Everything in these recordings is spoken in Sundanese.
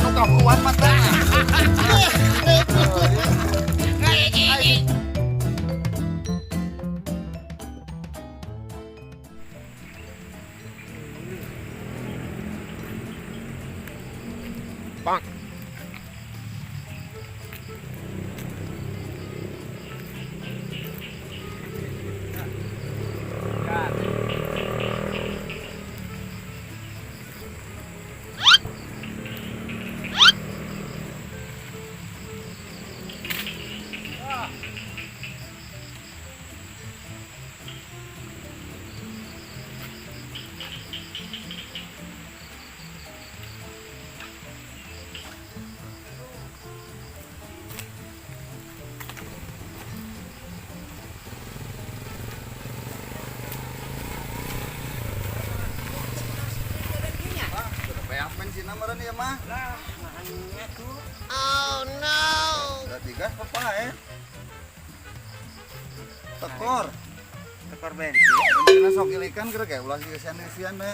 Nu kahuruan mah tah. Bang. Beak bensin meureun ieu mah. Lah, makannya tuh. Oh no. Udah digas apa eh? Tekor. Tekor bensin. Bensinna sok ilikan geura ge ulah geusian-geusian we.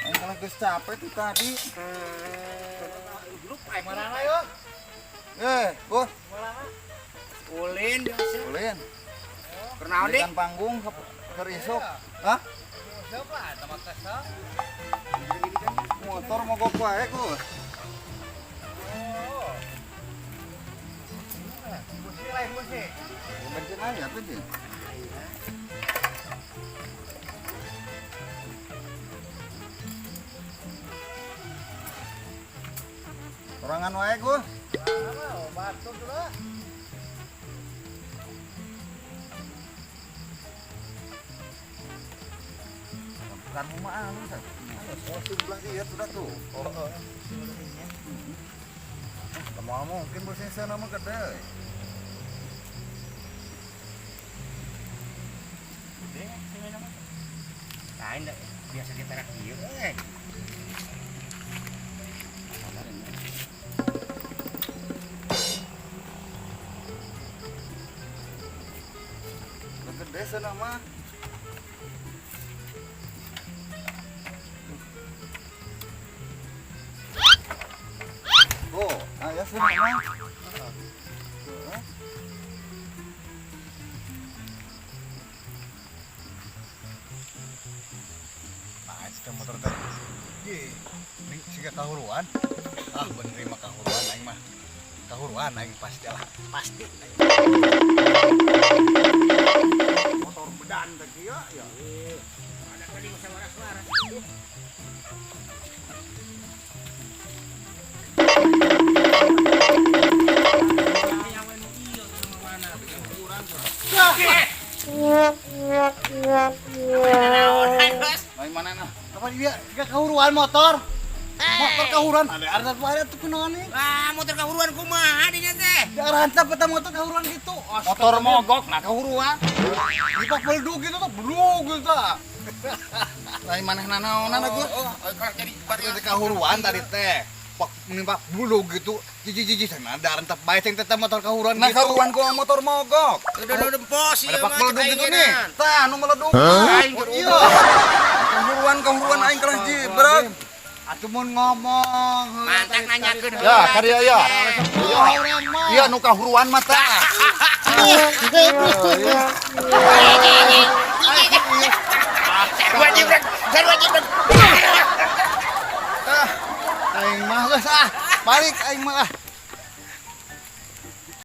Aing kalah geus capek tuh tadi. Grup aing mana yo? Eh, Bos, Ulin biasa. ulin. Kernaon deui? Ikan panggung keur isuk. Hah? Motor mogok wae, Gus. Bensin aja bensin. Sorangan wae, Gus. Bukan rumah anu, Sat. Oh, sebelah dia sudah tuh. Oh, mau mungkin bosnya sana mah gede. Lain dah, biasa ditarik ieu eh. Udah gede sana mah. Oh, aya sana mah. Heeh. Nah, itu motor teh. Ih, ini siga kahuruan. Ah, bener mah kahuruan aing mah. Kahuruan aing pasti lah, pasti. Motor bedan teh kieu ya. Ada tadi suara-suara. Lain mana nah? Apa dia siga kahuruan motor? Motor kahuruan. Ada ada ada tuh kunaon nih? Wah, motor kahuruan kumaha dinya teh? Di arah peta motor kahuruan gitu. Motor mogok nah kahuruan. Dipak beldug gitu tuh, belug gitu. Lain maneh nanaonan aku. Oh, Kalau jadi tadi kahuruan tadi teh. Pak menimpa bulug gitu. Jiji-jiji sana ada rentap bae ceng teh motor kahuruan Nah gitu. kahuruan ku motor mogok. Udah udah pos Ada pak beldug gitu nih. Tah nu meleduk. Aing Oh, iya. Kahuruan kahuruan aing kalah jibrek. Atuh mun ngomong. Mantak nanyakeun Ya, karya ya. Kahuruan mah. Iya nu kahuruan mah tah. Sarua jibrek, sarua jibrek. Ah, aing mah geus ah. Balik aing mah ah.